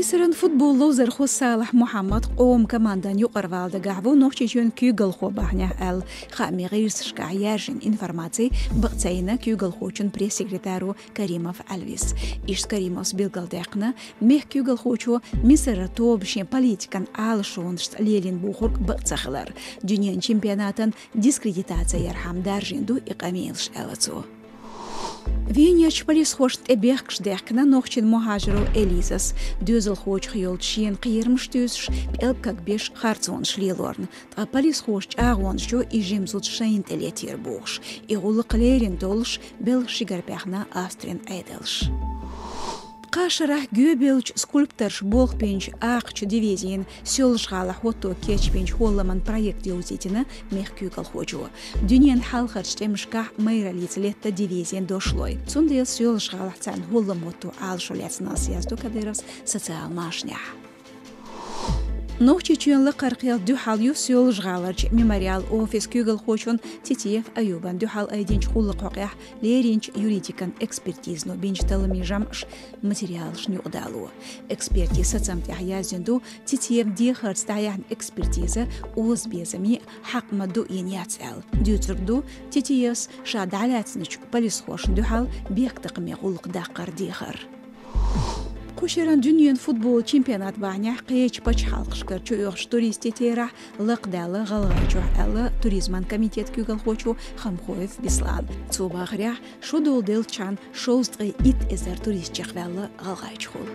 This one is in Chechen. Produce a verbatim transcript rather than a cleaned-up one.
Мисаран футбол ловзархо Салахь Мухьаммад къоман командан юкъарвала дагахь ву Нохчийчоьнан куьйгалхо бахьанехь аьлла, хаамийн гӀирсашкахь яьржина информаци бакъ ца йина куьйгалхочун пресс-секретаро Каримов Ӏелвис. Иштта Каримовс билгалдаьккхина, мехкан куьйгалхочо Мисарара тоба шен политикан Ӏалашонашца лелийна бохург бакъ ца хилар, дуьненан чемпионатан дискредитаци ярхьама даржийна ду и къамелаш, аьлла цо. Венерчу полисхошна тӀе бехкаш даьхкина нохчийн мухӀажаро Элизас. Доьзалхочух йолчу шена кхерамаш туьйсуш, пӀелг кагбеш харцонаш лелорна. Ткъа полисхоша чӀагӀонаш йо и жима зуда шайна тӀе летийра бохуш. И гӀуллакх лерина долуш, белхан ши гергара баьхна Австрин Ӏедалш. Кхаа шарахь гоьбеллачу скульпторша болх бинчу акхачу дивизин Соьлжа-ГӀалахь хӀотто кечбинчу хӀолламан проект йовзийтина мехкан куьйгалхочо. Дуьненан хьалхарчу тӀемашкахь майраллица летта дивизин дошлой. Цундела Соьлжа-ГӀалахь царна хӀоллам хӀотто Ӏалашо лаьцна ас, яздо Кадыровс социал машанехь. Нохчийчоьнан лакхара кхел дуьхьал ю Соьлжа-ГӀаларчу Мемориал офис куьйгалхочун Титиев Аюбан дуьхьал айдинчу гӀуллакхан хьокъехь леринчу юридикан экспертизано бинчу талламийн жамӀаш материалашна юкъадало. Экспертийн сацам тӀехь яздина ду, Титиевн дехарца дӀаяьхьна экспертиза оза безаме, хьакъ ма ду йина яц аьлла. Дуьйцург ду Титиевс ша дӀалаьцначу полисхошна дуьхьал бехктакхаме гӀуллакх даккхар дехар. Кху шеран дуьненан футболан чемпионат бахьанехь кхечу пачхьалкхашкара чуоьхучу туристийн терахь лакхадаьлла ГӀалгӀайчохь, аьлла туризман комитетан куьйгалхочо Хамхоев Беслана. Цо бахарехь, шо долу деллачхьана шовзткъе итт эзар турист чекхваьлла ГӀалгӀайчухула.